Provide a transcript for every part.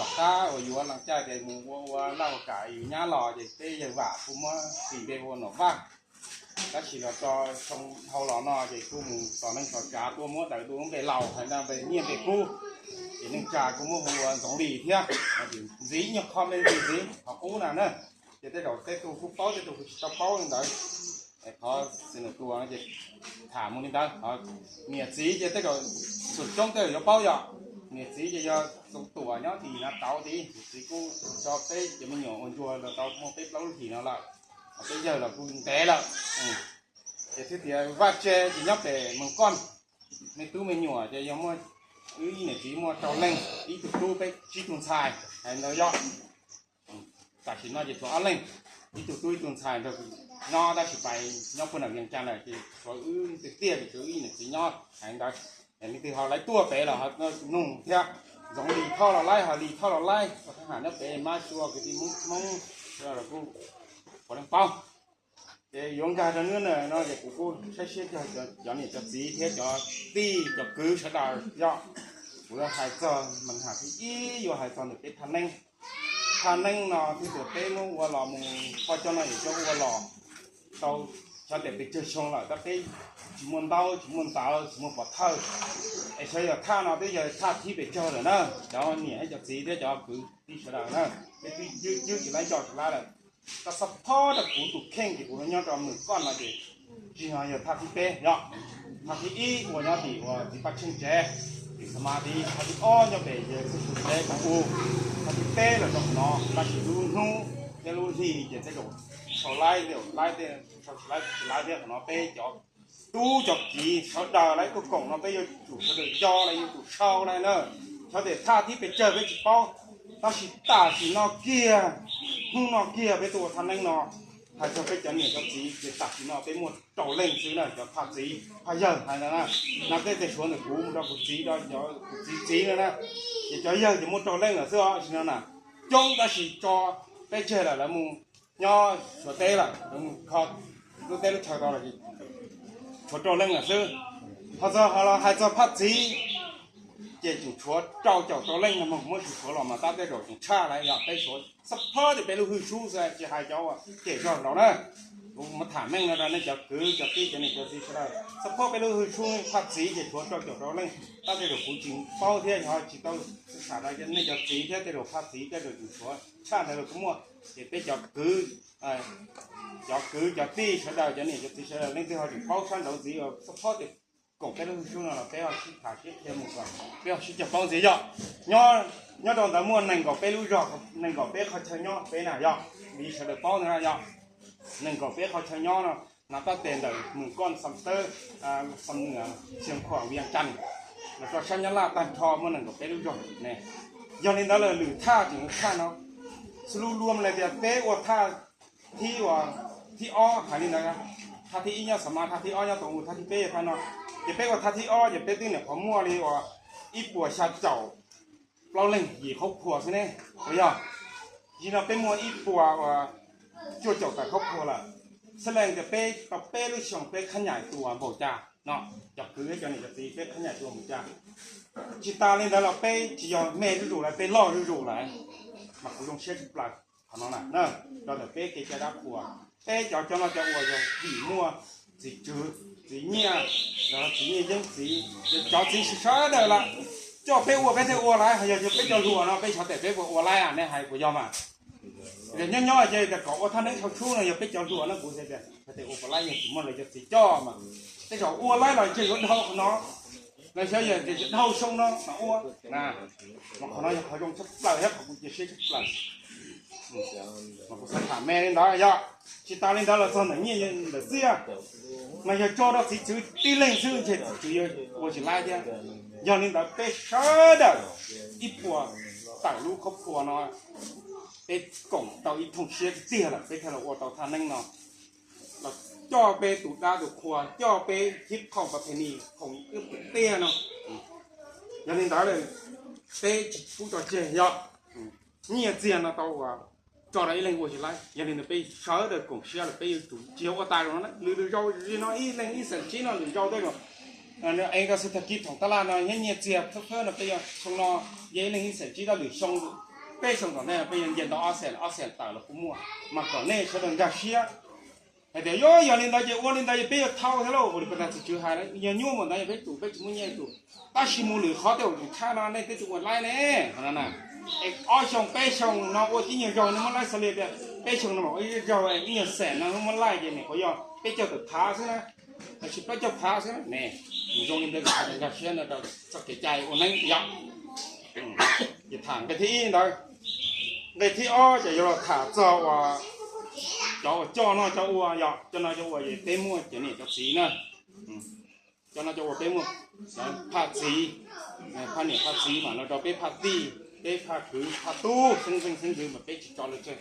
Tom qab uas yuav laas caij ces mus ua ua laj ua kam yus nyab los ces peb yawg Vam kuj muab tis npe ua Nom Vaj. Tab sis los tso xyoo dhau los no ces kuj mus tos neeg tos tsav tuaj muab daws dua lub npe laus hais npe nyiaj npe kub, ces neej tsa kuj muab hu ua Ntxoov Lis thiab. Ntxiv nyuag qho me ntsis ntxiv qhov qub na na, ces tej zaum tej tug kuj paub tej tug kuj tsis tau paub li ntawd. Qhov xi nus tuas ces tham mus li ntawd. Niam txiv ces tej zaum txhua coob tej zaum yuav paub yom. Niam txiv ces yog Txoov Tuam nyob tim Nav Tauv tid, niam txiv kuj tso peb cov me nyuam ua ntsuag los tau muaj peb plaub lub hlis no lawm, peb yawg los kuj ntev lawm. Ces thiaj tias Vaj Tse ces nyob pem Moos Koj, me tub me nyuam ces yog muaj, wb niam txiv muaj rau leej, ib tug tub peb tsib tug ntxhais hais ntawd yog. Tam sim no ces tshuav ob leeg, ib tug tub ib tug ntxhais nrog nyob tab sis pais nyob puag nram Vias Cas lawm ces tshuav wb tiag tiag ces tshuav wb niam txiv nyob hais ntawd. Leej twg ho laib tuaj pem los nug thiab, Ntxoov Lis Thoj los laib, ho Lis Thoj los laib, ua thab ham nyob pem mab xyuas kwv tij Hmoob, Hmoob kuj puav leej paub. Ces yuav nkag rau hnub no ces kuv kuj saib siab cog cov niam cov txiv thiab cov tij cov kwv sawv daws yog, kuv yuav hais txog mas ham thib ib yuav hais txog ntawm peb thaj neeb. Thaj neeb no twb tias peb muab ua los mus, qhov cov no yuav cov ua los tau xyov tes pes tsawg xyoo lawm tab peb tsis muaj ntaub tsis muaj ntawv tsis muaj pov thawj. Es xyov yog thaj no twb yog thaj thib pes tsawg lawm na, cov niam cov txiv thiab cov kwv tij sawv daws na, peb twb cwb tsis laib nco tsis laib lawm. Tab xab phob rau kuv tus kheej ces kuv nyob rau Moos Koj no ces tsis yog, yog thaj thib peb yog, thaj thib ib ua nyob tim uas txiv Paj Tsheej tsev, tim xa ma tid, thaj thib ob nyob pem yawg Xeeb Xyuas tsev koom u, thaj thib peb los rau qhov no. Tab sis lub hnub thiab lub hli ces tej zaum sau laib, laib, sau tsis laib tsis laib thiab. Qhov no peb cov tub cov kiv sawv daws lawv tuaj koom no peb yuav tsum sawv daws nco lawm, yuav tsum sau lawm na. Xyov tes thaj thib pes tsawg peb tsis paub, tab sis tam sim no kiag, hnub no kiag peb tuaj ua thaj neeb no, hais txog peb cov niam cov txiv ces tam sim no peb muaj rau leej xwb na, cov phaj txiv phaj yawg hais ntawd na. No tej tes suav ntawm kuv mus rau kuv txiv, rau cov kuv txiv txiv no na, ces cov yawg ces muaj rau leej lawm xwb os. Sim no na coob tab sis tso peb tseg lawm, lawv mus nyob Suav teb lawm, lawv mus kho lub teb lub chaw tau lawm, tshuav rau leej lawm xwb. Ho txog ho los hais txog phaj txiv ces tseem tshuav rau caum rau leej no, muab tsis tshuav los mas tab tej zaum tseem tshaj lawm yog peb suav xab phob tias peb lub hwj sub xwb, tsis hais cov uas cem zog nraud na. Kuv muab tham meej no rau nej cov kwv cov tij cov niam cov txiv sawv daws, xab phob peb lub hwj sub phaj txiv ces tshuav rau caum rau leej, tab tej zaum kuv tsis paub thiab ho tsis tau xam rau nej cov txiv thiab, tej zaum phaj txiv tej zaum tseem tshuav tshaj ntawd los kuj muaj. Ces peb cov kwv, cov kwv cov tij sawv daws, cov niam cov txiv sawv daws, leej twg ho tseem paub sab nraud ntxiv xab phob tias koom peb lub hwj sub no los peb ho sib tham sib qhia mus kom peb ho sib cog paub ntxiv yog. Nyob rau ntawd muaj nees nkaum peb lub zog, nees nkaum peb qhov chaw nyob peb na yog, li sawv daws paub ntawd na yog. Nees nkaum peb qhov chaw nyob no, no tab tes ntawm Moos Koj, Xam Tawb, Xam Nuam, Xias Khuam, Vias Cas, los rau sab Nyab Laj tag nrho muaj nees nkaum peb lub zog ne. Yog li ntawd lawm lwm thaj tseem thaj no, xws lu luag li tias peb ua thaj thib, thib ob hais li ntawd, thaj thib ib nyob Xam Ma, thaj thib ob nyob Toov U, thaj thib peb yog thaj no, ces peb ua thaj thib ob ces peb twb nyuam qhuav muaj li uas ib puas xya caum plaub leej yim qhov phuas xwb ne, puas yog? Yim no peb muaj ib puas uas cuaj caum tawm qhov phuas lawm. Xab leej tias peb tau peb lub xyoo peb khab nyaim tua npaum cas no, cov kwv thiab cov niam cov txiv peb khab nyaim tua npaum cas. Tsis tas li ntawd los peb tsis yog me zuj zus lawm, peb loj zuj zus lawm, mas kuv zoo siab tshaj plaws qhov no na, rau ntawm peb kev cai dab qhuas. Peb cov cov no cov uas yog vim muaj txiv tswv, txiv nyiaj, los txiv nyiaj yeeb txiv, cov txiv sawv daws lawm coj peb ua peb thiaj ua lawm, yog peb cov hluas no peb xyov tes peb puas ua laib, nej hais puas yog mas? Yog nyob nyob ces kom ua thaj neeb sau tshub no yog peb cov hluas no, kuv tias ua puas laib, yog tsis muaj lawv cov txiv coj mas tej zaum ua laib los ntshe yuav dhau qhov no, los xyov yog dhau xyoo no mas ua. Mas qhov no yog qhov zoo tshaj plaws thiab qhov kuv cia siab tshaj plaws. Mas kuv xav tham me li ntawd yog. Tsis tas li ntawd los txog ntawm nyiaj ntawm txiaj, mas yog tso rau txiv tswv tib leeg xwb ntshe txiv tswv yuav ua tsis laib thiab. Yog li ntawd peb sawv daws ib puas tawm lub qhov phuas no, peb koom tau ib thooj siab tiag tiag lawm peb thiaj los ua tau thaj neeb no, los coj peb tus dab tus qhua, coj peb thib khoom pas phe ni khoom wb pem tiag no. Yog li ntawd peb tsis pub tso tseg yog. Nyiaj txiag no tau uas tso rau ib leeg ua tsis laib, yog li ntawd peb sawv daws koom siab lawm peb yuav tsum tsis yog ua tas zoo no, lwm lwm zaus li no ib leeg ib xeem tsib no, lwm zaus tej zaum es rau xib thas kib thoom tab laj no nyiaj txiag thawb thawb no peb yog xyoo no yog ib leeg ib xeem tsib, lwm xyoo peb xyoo tom ntej peb yuav nce tau ob xees, ob xees tawm los kuj muaj, mas kom nej sawv daws nkag siab hais tias yog, yog li ntawd ces ua li ntawd ces peb yuav thau thiab lauj. Ua li peb tag txiv tswv hais, yog nyuaj mus ntawd yog peb tus, peb tsis muaj nyiaj tus, tab sis mus lwm qhov tej tus tshaj no nej twb tsis ua laib ne. Es ob xyoo peb xyoo no ua tib nyuag zaug nej muab laij xav li tias peb xyoo no ib zaug ib nyuag xees no muab laij ces nim qhuav yog peb caug tawm phav xwb na, los sis plaub caug phav xwb ne. Nws zoo li ntawd nkag siab no rau txoj kev cai ua neeb yom. Ces tham nqe thib ib ntawd. Nqe thib ob ces yuav los tham txog uas cov uas coj noj coj ua yom, coj noj coj ua ces peb muaj cov niam cov txiv na. Coj noj coj ua peb muaj phaj txiv, phaj niam phaj txiv mas los rau peb phaj tij, peb phaj kwv phaj tub xeeb ntxwv mas peb tsis tso lawv tseg.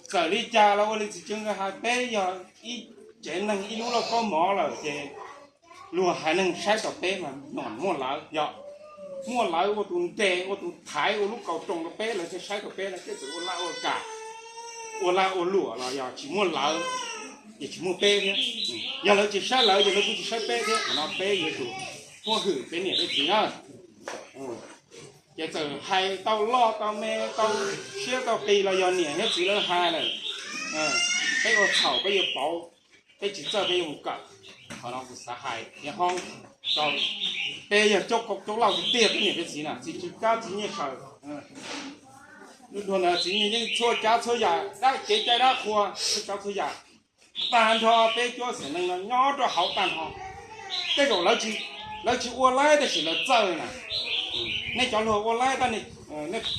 Txawm li cas los ua li txiv tswv nkawd hais, peb yog ib tsev neeg ib lub lauj kaub mov lawm ces luag haiv neeg saib tau peb mas nyuam muaj lawv yom, muaj lawv ua tus nres ua tus thaiv ua lub kaus roos rau peb, lawv thiaj saib tau peb, lawv thiaj txawm ua laj ua kam, ua laj ua luam los yog tsis muaj lawv ces tsis muaj peb thiab. Yog lawv tsis saib lawv ces lawv kuj tsis saib peb thiab, qhov no peb yuav tsum muab hwm peb niam peb txiv na. Ces txawm hais tau loj tau me tau siab tau qis los yog niam thiab txiv lawv hais lawm, peb ua txhaum peb yuav pauv, peb tsis txawj peb yuav mus kawm. Qhov no kuv xav hais thiab hoob rau peb yog coob lauj tiag tiag peb niam peb txiv na, txiv tswv kab txiv nyiaj sawm, lub ntuag ntawd txiv nyiaj yeej txhua tsav txhua yam, dab kev cai dab qhua txhua tsav txhua yam, tag nrho peb cuab xeem neeg no nyob rau hauv tag nrho. Tej zaum lawv tsis ua laib tab sis lawv txawj na. Nej cov luag ua laib tab nej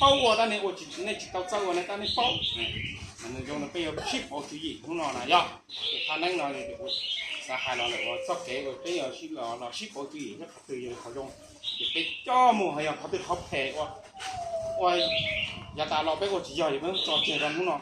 paub ua, tab nej ua, nej tsis tau txawj ua ne tab nej paub. Mas nws zoo no peb yuav sib pauv tswv yim hnub no na yog. Ces thaj neeb no kuv xav hais los lawm uas txoj kev uas peb yuav sib los sib pauv tswv yim thiab qhov twg yog qhov zoo, ces peb coj mus, hos yog qhov twg qhov phem ua, ua yav tas los peb ua tsis yog ces peb tso tseg rau hnub no.